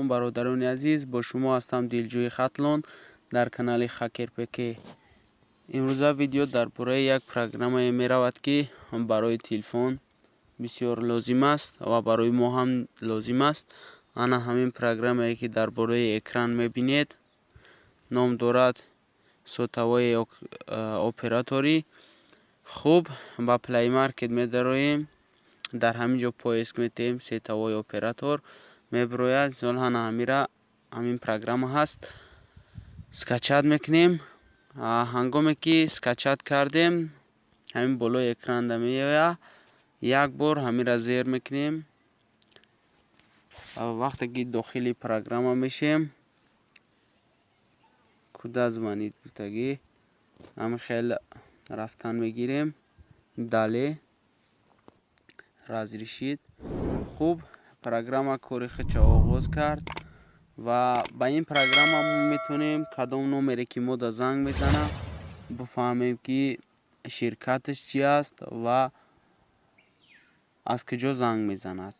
Бародарони азиз, бо шумо ҳастам Дилҷӯи Хатлон дар канали Хакер ПК. Имрӯза видео дар бораи як программае меравад, ки барои телефон бисёр лозим аст ва барои мо ҳам лозим аст. Ана ҳамин программае, ки дар болои экран мебинед, ном дорад сотовой оператори. Хуб, ба Play Market медароем, дар ҳамин ҷо поиск метаҳем сетовой оператор, мебирояд. Мисол, ҳана ҳамира, ҳамин программа ҳаст, скачать мекунем. Ҳангоме ки скачать кардем, ҳамин болои экранда меояд, як бор ҳамира зер мекунем. Вақте ки дохили программа мешем, куда звонить гуфтагӣ, ҳамин хел рафтан мегирем, далее, разрешить. Хуб, программа кори худша оғоз кард ва ба ин программа мо метавонем кадом номере ки мо да занг мезанад, бифаҳмем, ки ширкаташ чи аст ва аз куҷо занг мезанад.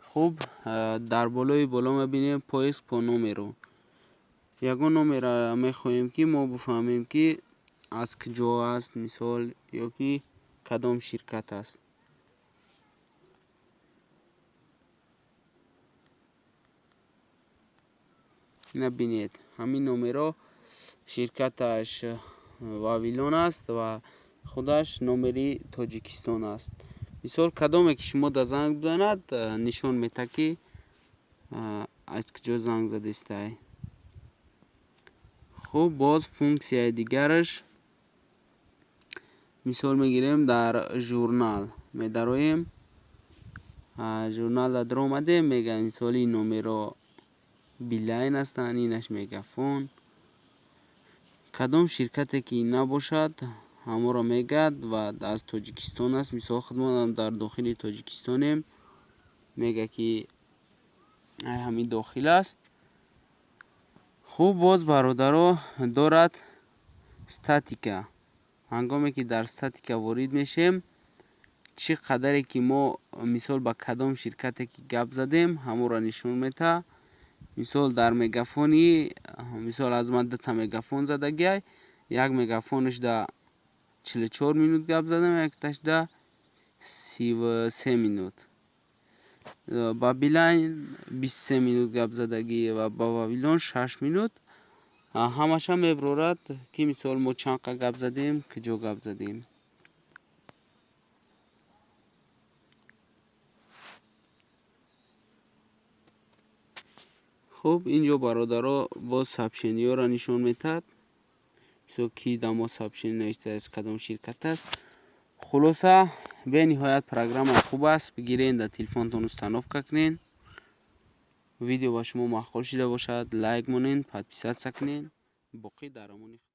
Хуб, дар болои боло мебинем поиск по номеру. Ягон номера мехоҳем, ки мо бифаҳмем, ки аз куҷо аст, мисол, ё ки кадом ширкат аст. Ина бинед, ҳамин номеро ширкаташ Вавилон аст ва худаш номери Тоҷикистон аст. Мисол, кадоме ки шумо да занг бизанад, нишон метаҳад, ки аз куҷо занг задистай. Хуб, боз функсияи дигараш, мисол мегирем, дар журнал медароем. Журналда даромадем, мега, мисол, ин номеро Билайн ҳастанд, инаш Мегафон. Кадом ширкате ки набошад, ҳамонро мегӯяд ва аз Тоҷикистон аст. Мисол, худмонам дар дохили Тоҷикистонем, мега, ки ай ҳамин дохил аст. Хуб, боз, бародаро, дорад статика. Ҳангоме ки дар статика ворид мешем, чӣ қадаре ки мо, мисол, ба кадом ширкате ки гап задем, ҳамонро нишон метаҳад. Мисол, дар Мегафони, мисол, аз ман дута Мегафон задагиай, як Мегафонаш да 44 минут гап задам, якташ да 33 минут. Ба Билайн 23 минут гап задагӣ ва ба Вавилон 6 минут. Ҳамаша мебарорад, ки, мисол, мо чанд қа гап задем, куҷо гап задем. Хуб, ин ҷо, бародаро, боз сообщениҳоро нишон метаҳад, мисол, ки да мо сообщение навиштааст, кадом ширкат аст. Хулоса, бениҳоят программаи хуб аст, бигирен, дар телефонтон установка кунен. Видео ба шумо маъқул шуда бошад, лайк монен, подписаться кунен. Боқӣ дар амони Худо.